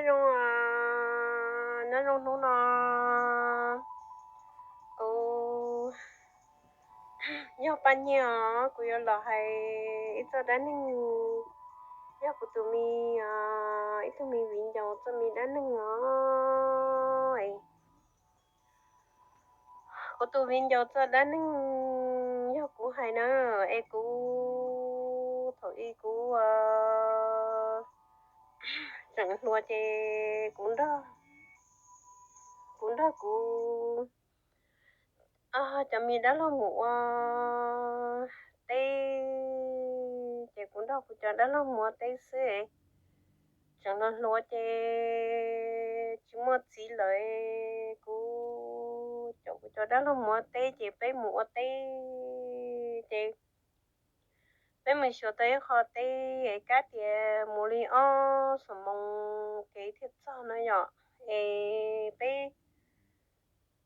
Nyob zoo, nyob zoo hnub no, kuv yog Paj Nyiaj os, kuv yuav los hais ib txoj dab neeg, yog kuv tus me, ib tug me viv ncaus txoj me dab neeg os. Kuv tus viv ncaus txoj dab neeg yog kuv hais na, es kuv thaum ub kuv tseem hluas ces kuv nrog, kuv nrog kuv cov me dab laug mus ua teb, ces kuv nrog kuv cov dab laug mus ua teb xwb. Tseem hluas hluas ces tsis muaj txiv lawm, kuv caum kuv cov dab laug mus ua teb ces peb mus ua teb ces peb mus xyuas tau ib qho teb es kab tias mus li ob xuab moos kev thiaj txog no yom. Es peb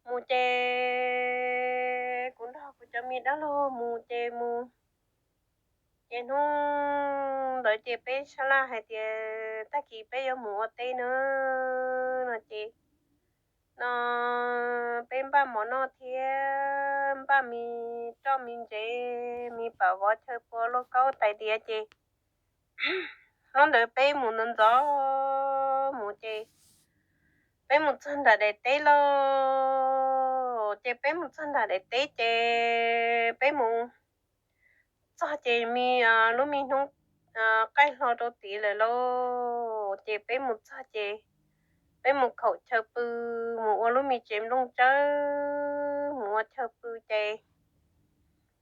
mus ces kuv nrog kuv cov me dab laug mus ces mus, ces hnub ntawd ces peb sab laj hais tias tag kis peb yuav mus ua teb na, no ces no peb npaj mov noj thiab npaj me roj me ntsev, me pam vov chaw pua lauj kaub tais diav ces hnub ntawd peb mus ntxov ntxov mus ces peb mus txog nram daim teb lauj, ces peb mus txog nram daim teb ces peb mus txog ces me, lub me hnub qaij hlo rau tid lawm lauj, ces peb mus txog ces peb mus khaum chaw pw, mus ua lub me tsev nplooj tsawb, mus ua chaw pw ces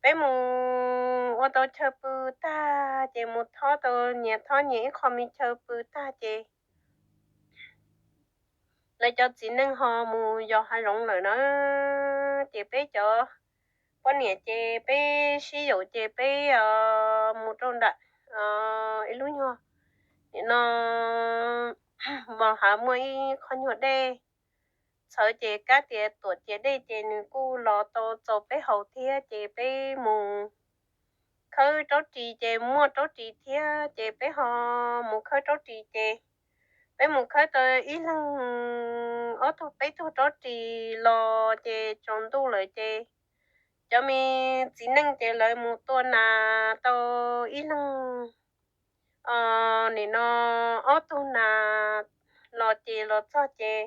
peb mus ua tau chaw pw tag ces mus thob tau nyias thob nyias ib qho me chaw pw tag ces lawv cov txiv neej ho mus yos hav zoov lawm na, ces peb cov poj niam ces peb sib yaum ces peb mus rau nram ib lub nyuag, nim no mos hav muaj ib qho nyuag dej txhawv ces kab tias tuam ciav dej ces nws kuj los tau txaus peb haus thiab ces peb mus khawb raub ris ces muaj raub ris thiab ces peb ho mus khawb raub ris ces peb mus khawb tau ib leeg ob tug peb tug raub ris los ces tsaus ntuj lawm ces cov me txiv neej ces lawv mus tua nas tau ib leeg nim no ob tug nas los ces los txog ces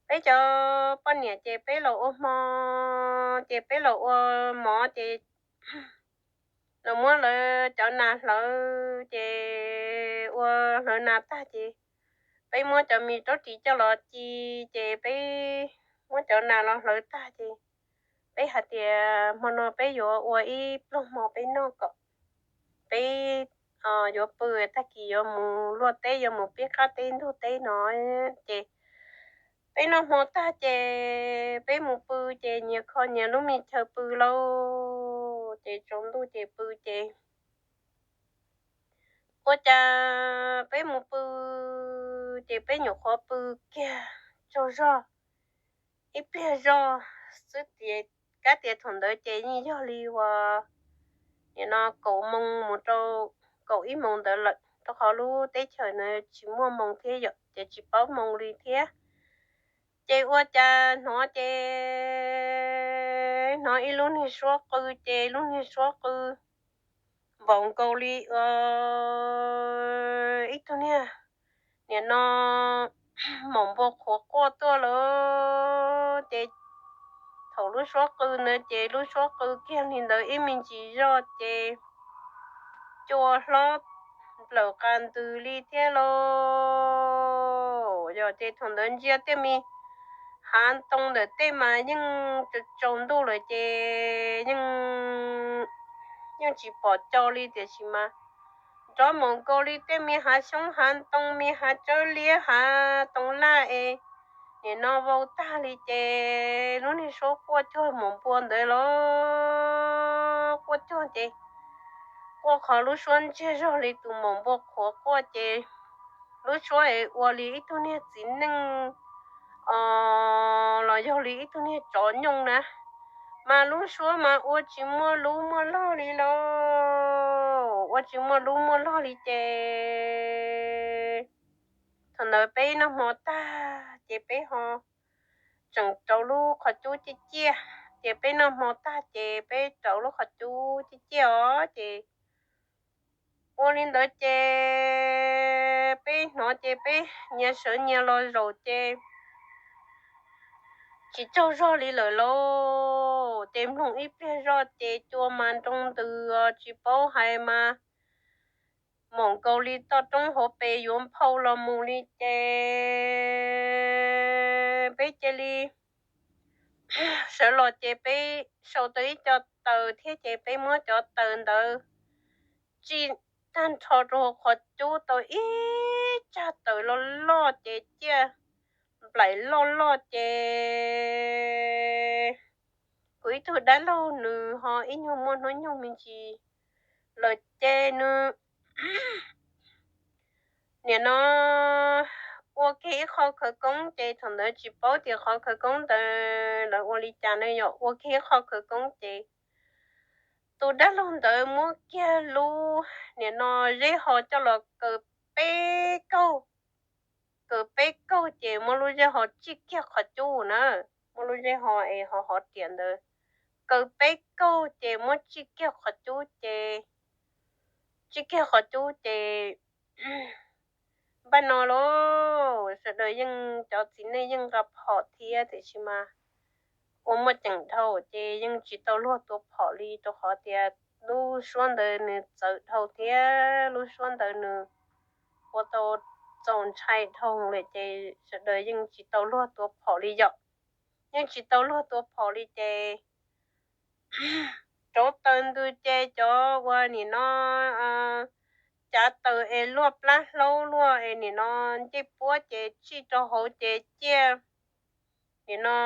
peb cov poj niam ces peb los ua hmo, ces peb los ua mov ces los muab lawv cov nas hlawv ces ua hlawv nas tag ces peb muab cov me raub ris coj los ci ces peb muab cov nas los hlawv tag ces peb hais tias hmo no peb yuav ua ib pluag hmo peb noj kom peb yuav pw, tag kis yuav mus luaj teb yuav mus pib qab teb ntug teb no ces peb noj hmo tag ces peb mus pw ces nyias kho nyias lub me chaw pw lauj, ces tsaus ntuj ces pw ces ua cas peb mus pw ces peb nyuam qhuav pw kiag tsaug zog ib pliag zog xwb ces kab tias thaum ntawd ces yeej yog li uas nim no kaum moos mus rau kaum ib moos ntawd lawm rau qhov lub teb chaws ntawd tsis muaj moos thiab yom ces tsis paub moos li thiab. Ces ua cas hnov ces hnov ib lub niag suab qw ces lub niag suab qw npaum nkaus li ib tug niag nim no maum npua qhuav quaj tuaj lawm ces thaum lub suab qw ntawd ces lub suab qw kiag li ntawd ib me ntsis zoj ces cua hlob nplawm qas ntws li thiab lauj. Yog ces thaum ntawd ntsia tej me hav ntoo ntawm tej mas yeej tsaus ntuj lawm ces yeej, yeej tsis pom co li tiam sis mas nrov mus nkaus li tej me hav xyoob hav ntoo me hav tsawb liab hav toov laj es nim no vau tag li ces lub niag suab quaj cuag maum npua ntawd los quaj cuag ces quaj qhov lub suab ntsiag zog li tus maum npua qhuav quaj ces lub suab es ua li ib tug niag txiv neej los yog li ib tug niag tsov nyooj na, mas lub suab mas ua tsis muaj lub muaj log li lauj, ua tsis muaj lub muaj log li ces Thaum ntawd peb noj hmo tag ces peb ho tseem rauv lub qhov cub ciaj ciaj, ces peb noj hmo tag ces peb rauv lub qhov cub ciaj ciaj os ces ua li ntawd ces peb hnov ces peb nyias sawv nyias los zaum ces tsis tsaug zog li lawm lauj. Ces mloog ib pliag zoj ces cua mas nroo ntws os, tsis paub hais mas mom nkaus li toj roob hauv pes yuav nphau los mus li ces peb cia li sawv los ces peb sau tau ib co taws thiab ces peb muab cov taws ntawd tsij tag nrho rau hauv qhov cub tau ib tsag taws loj loj ces ciaj nplaim loj loj ces kuv ib tug dab laug nws ho ib nyuag muaj hnub nyoog me ntsis lawm ces nws nim no ua kiag ib qho khawv koob ces thaum ntawd tsis paub tias qhov khawv koob ntawd lawv ua li cas ne, yog ua kiag ib qho khawv koob ces tus dab laug ntawd muab kiag lub nim no zeb ho coj los kaw peb kaug, kaw peb kaug ces muab lub zeb ho tsij kiag qhov cub na, muab lub zeb ho es ho hov riam ntawd kaw peb kaug ces muab tsij kiag qhov cub ces, tsij kiag qhov cub ces npaj no lauj, sawv daws yeej cov txiv neej yeej nqa phom thiab tiam sis mas ua muaj ceem dhau ces yeej tsis tau luag tua phom li rau qhov tias lub suab ntawd nws txawv dhau thiab lub suab ntawd nws ua tau txaus ntshai dhau lawm ces sawv daws yeej tsis tau luag tua phom li yom. Yeej tsis tau luag tua phom li ces rauv taws ntws ces cov uas nim no cav taws es luaj plab hlaub luaj es nim no ncej puab ces tsij rau hauv ces ciaj nim no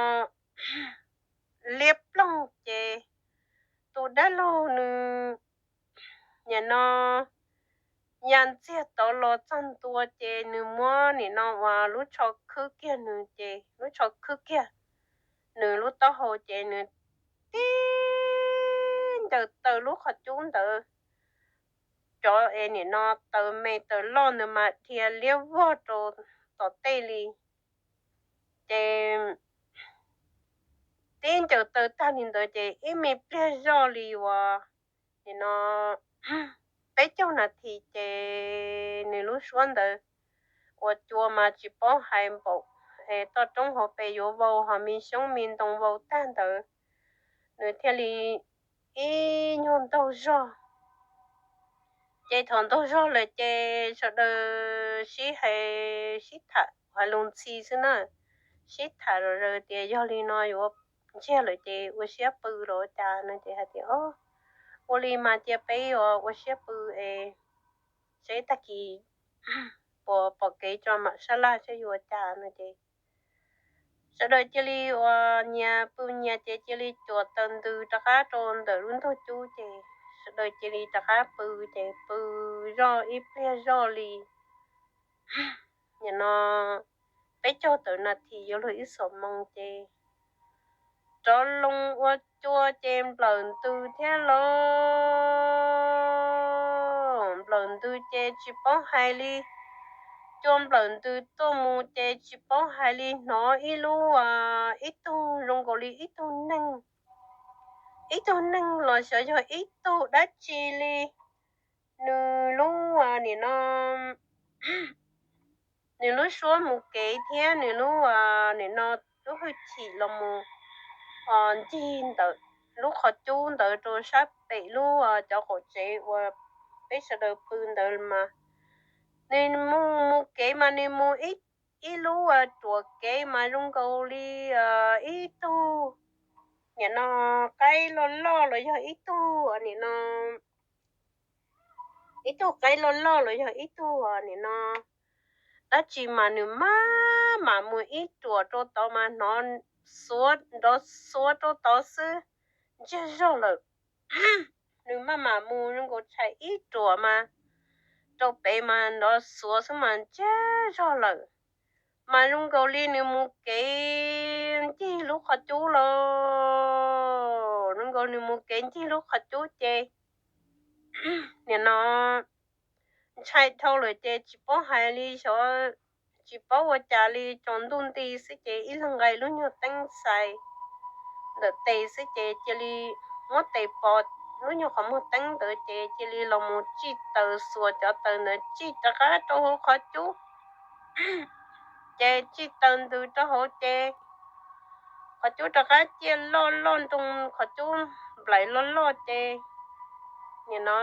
liab ploog ces tus dab laug nws nim no ya ntxiag tod los txog ntua ces nws muab nim no uas lub tsho khwb kiag nws ces lub tsho khwb kiag nws lub taub hau ces nws tib ncaws taws lub qhov cub ntawd, cov es nim no taws me taws loj ntawd mas dhia liab vog rau tom tej li. Ces tib ncaws taws tag li ntawd ces ib me pliag zoj li uas nim no peb caug nas this ces nws lub suab ntawd uas cua mas tsis paub hais npaum es toj roob hauv pes yuav vau ho me xyoob me ntoo vau tag ntawd, nws thiaj li ib nyuag ntaug zog. Ces thaum ntaug zog lawm ces sawv daws sib hais sib tham hais lus ntxhi xwb na, sib tham zom zaws tias yog li no yuav ntsiag lawm ces ua siab pw los ua cas no ces hais tias ua li mas cia peb ua siab pw es seb tag kis puas pom kev tso mam sab laj saib yuav ua cas no ces sawv daws cia li uas nyias pw nyias ces cia li cuam taws ntws rov qab rau ntawm lub ntug cub ces sawv daws cia li rov qab pw ces pw zoj ib pliag zoj li nim no peb caug tawm nas this yuav luag ib xuab moos ces rov loo ua cua ces nplawm ntws thiab lauj. Nplawm ntws ces tsis paub hais li, cua nplawm ntws tuaj mus ces tsis paub hais li hnov ib lub ib tug zoo nkaus li ib tug neeg, ib tug neeg los xyov yog ib tug dab tsi li, nws lub nim no nws lub suab mus kev thiab nws lub nim no lub hwj chim los mus ncig ntawm lub qhov cub ntawd rau sab pem lub cov qaum tsev uas peb sawv daws pw ntawd mas nws mus mus kev mas nws mus ib lub ruam kev mas zoo nkaus li ib tug nim no qaib loj loj los yog ib tug nim no ib tug qaib loj loj los yog ib tug nim no dab tsi mas nws maj mam mus ib ruam rau tod mas hnov xuav nrov xuav rau tod xwb ntsiag zog lawm. Nws maj mam mus zoo nkaus tshais ib ruam mas rau pem mas nrov xuav xwb mas ntsiag zog lawm. Mas zoo nkaus li nws mus kev ncig lub qhov cub lauj, zoo nkaus nws mus kev ncig lub qhov cub ces nim no ntshai dhau lawm ces tsis paub hais li xyov tsis paub ua cas li, tsaus ntuj nti xwb ces ib leeg nqa lub nyuag teeb xais ntawm tes xwb ces cia li muab tes pov lub nyuag qhov muag teeb ntawd ces cia li los mus tsij taws xuas cov taws ntawd tsij rov qab rau hauv qhov cub. Ces tsij taws ntws rau hauv ces qhov cub rov qab ciaj loj loj nroo, qhov cub nplaim loj loj ces nim no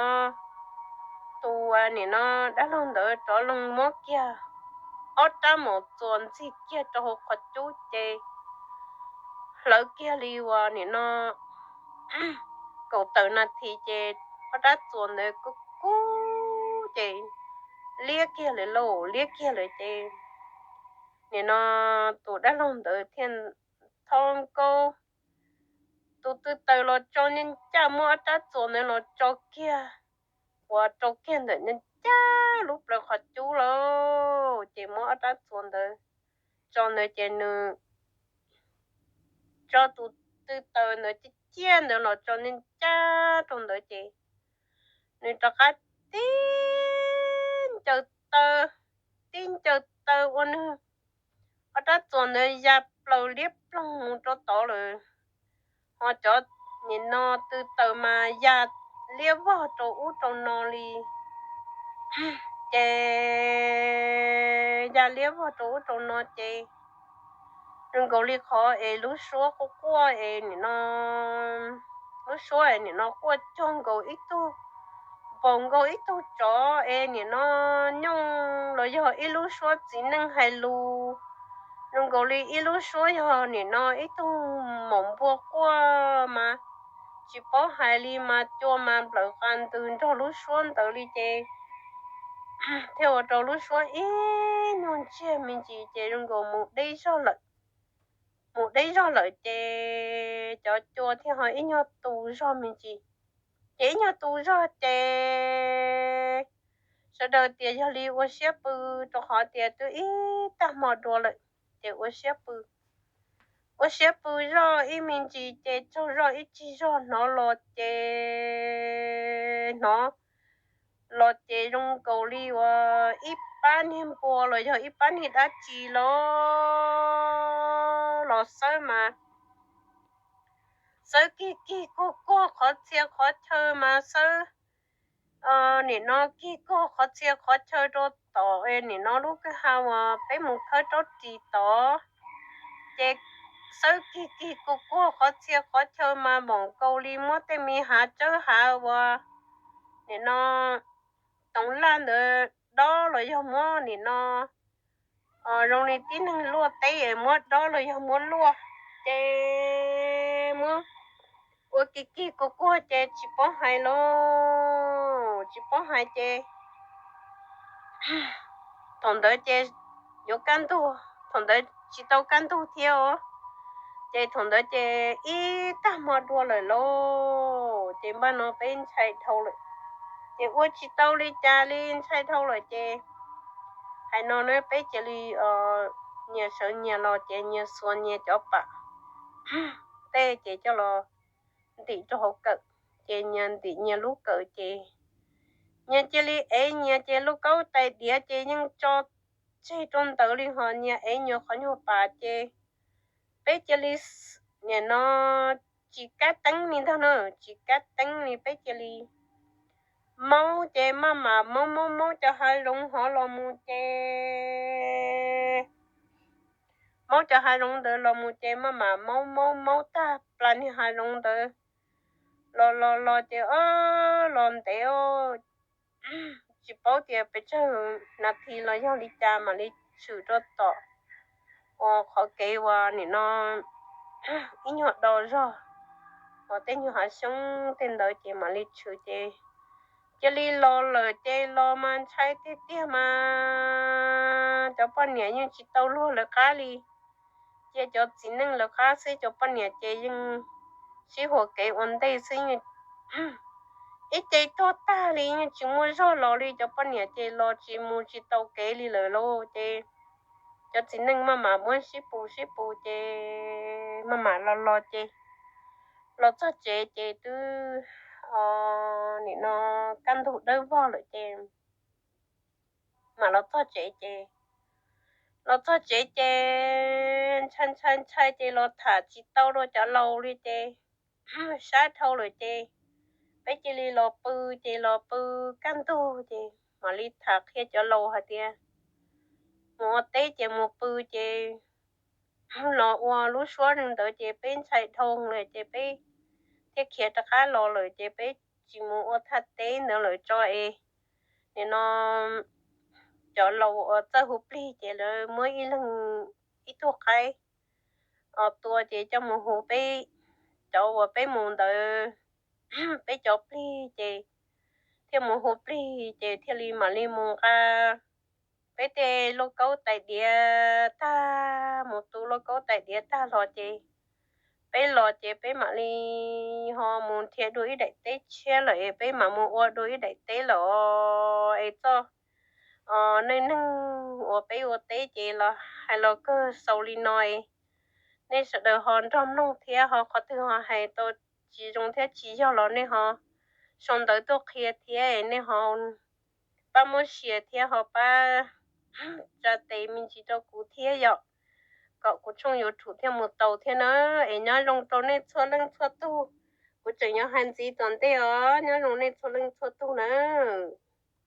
tus nim no dab laug ntawd rov loo muab kiag ob rab mom txuas ntxig kiag rau hauv qhov cub ces hlawv kiag li uas nim no kaum tawm nas this ces ob rab txuas ntawd kub kub ces liab kiag lawm lauj, liab kiag lawm ces nim no tus dab laug ntawd thiaj tho nkaus tus tw taws los tso, ncaj ncaj muab ob rab txuas ntawd los tso kiag, uas rau kiag ntawm ncaj ncaj lub plawv qhov cub lawm ces muab ob rab txuas ntawd tso ntawd ces nws tso tus tw taws ntawd ciaj ciaj ntawd los tso ncaj ncaj rau ntawd ces nws rov qab tib ncaws taw, tib ncaws taw ua nws ob rab txuas ntawd ya plaws liab ploog mus rau tod lawm. Ho cov nim no tw taws mas ya liab vog rau ub rau no li, ces ya liab vog rau ub rau no ces zoo nkaus li qhov es lub suab quaj quaj es nim no, lub suab es nim no quaj cuag nkaus ib tug npaum nkaus ib tug tsov es nim no nyooj los yog ib lub suab txiv neej hais lus, zoo nkaus li ib lub suab yog nim no ib tug maum npua quaj mas tsis paub hais li mas cua mas nplawm qas ntws nrog lub suab ntawd li ces thiaj ua rau lub suab ib nyuag ntsiag me ntsis ces zoo nkaus mus deb zog lawm. Mus deb zog lawm ces cov cua thiaj ho ib nyuag tu zog me ntsis. Ces ib nyuag tu zog ces sawv daws tias yog li ua siab pw, rau qhov tias twb ib tag hmo dua lawm, ces ua siab pw. Ua siab pw zog ib me ntsis ces tsaug zog ib tsig zog hnov los ces, hnov los ces zoo nkaus li uas ib pab niag npua los yog ib pab niag dab tsi los, los xawb mas xawb kig kig kuag kuag qhov txhia qhov chaw mas xawb nim no kig kuag qhov txhia qhov chaw rau tom nim no lub kwj ha uas peb mus khawb raub ris tod. Ces xawb kig kig kuag kuag qhov txhia qhov chaw mas npaum nkaus li muab tej me hav tsawb hav uas nim no toov laj ntawd dob los yog muab nim no zoo li tib neeg luaj teb es muab dob los yog muab luaj, ces muab ua kig kig kuag kuag ces tsis paub hais los tsis paub hais ces thaum ntawd ces yuav kaj ntug, thaum ntawd tsis tau kaj ntug thiab os. Ces thaum ntawd ces ib tag hmo dua lawm lauj, ces npaj no peb ntshai dhau lawm, ces ua tsis tau li cas li, ntshai dhau lawm ces hais no na peb cia li nyias sawv nyias los ces nyias xuas nyias cov pam tej ces coj los ntim rau hauv kawm, ces nyias ntim nyias lub kawm ces nyias cia li ev nyias ces lub kaub tais diav ces yeej tso tseg rau ntawd li, ho nyias ev nyias qhov nyuag pas ces peb cia li nim no tsis kab teeb li ntag na, tsis kab teeb li peb cia li maub ces maj mam maub maub maub cov hav zoov hov los mus ces maub cov hav zoov ntawd los mus ces maj mam maub maub maub tag plas niag hav zoov ntawd los los los ces o los ntev o, tsis paub tias pes tsawg nas this los yog li cas mam li tshwm rau tom uas qhov kev uas nim no ib nyuag do zog uas tej nyuag hav xyoob tej ntawd ces mam li tshwm ces cia li los lawm ces los mas ntshai tiag tiag mas cov poj niam yeej tsis tau luag lawv qab li, cia cov txiv neej lawv qab xwb, cov poj niam ces yeej sib huas kev ua ntej xwb. Ib ce tuag tag li yeej tsis muaj zog los li, cov poj niam ces los tsis mus tsis tau kev li lawm lauj. Ces cov txiv neej maj mam muab sib pus sib pus ces maj mam los los ces los txog tsev ces twb nim no kaj ntug dawb vog lawm ces mam los txog tsev ces Los txog tsev ces ntshai ntshai ntshai ces los tham tsis tau rau cov laus li ces sab dhau lawm ces peb cia li los pw. Ces los pw kaj ntug ces mam li tham qhia cov laus hais tias mus ua teb ces mus pw ces los ua lub suab ntawd ces peb ntshai dhau lawm ces peb thiaj khiav rov qab los lawm ces peb tsis mus ua thaj teb ntawd lawm tso es nim no cov laus uas txawj hu plig ces lawv muab ib leeg ib tug qaib tua ces coj mus hu peb, cov uas peb mus ntawd, peb cov plig ces thiaj mus hu plig ces thiaj li mam li mus nqa peb tej lauj kaub tais diav tag, mus tu lauj kaub tais diav tag los ces peb los ces peb mam li ho mus nrhiav dua ib daim teb tshiab lawm es peb mam mus ua dua ib daim teb lawm es txoj neej neeg uas peb ua teb ces los hais los kawg xaus li no es nej sawv daws ho nrog mloog thiab ho qhov twg ho hais tau tsis zoo thiab tsis yog los nej ho sau ntawv tuaj qhia thiab nej ho pab muab share thiab ho pab tsa tes me ntsis rau kuv thiab yom, kom kuv tshooj YouTube thiaj mus tau thiab na. Es nyob zoo rau nej txhua leej txhua tug, kuv tseem yuav hais ntxiv tom ntej os, nyob zoo nej txhua leej txhua tug nawb.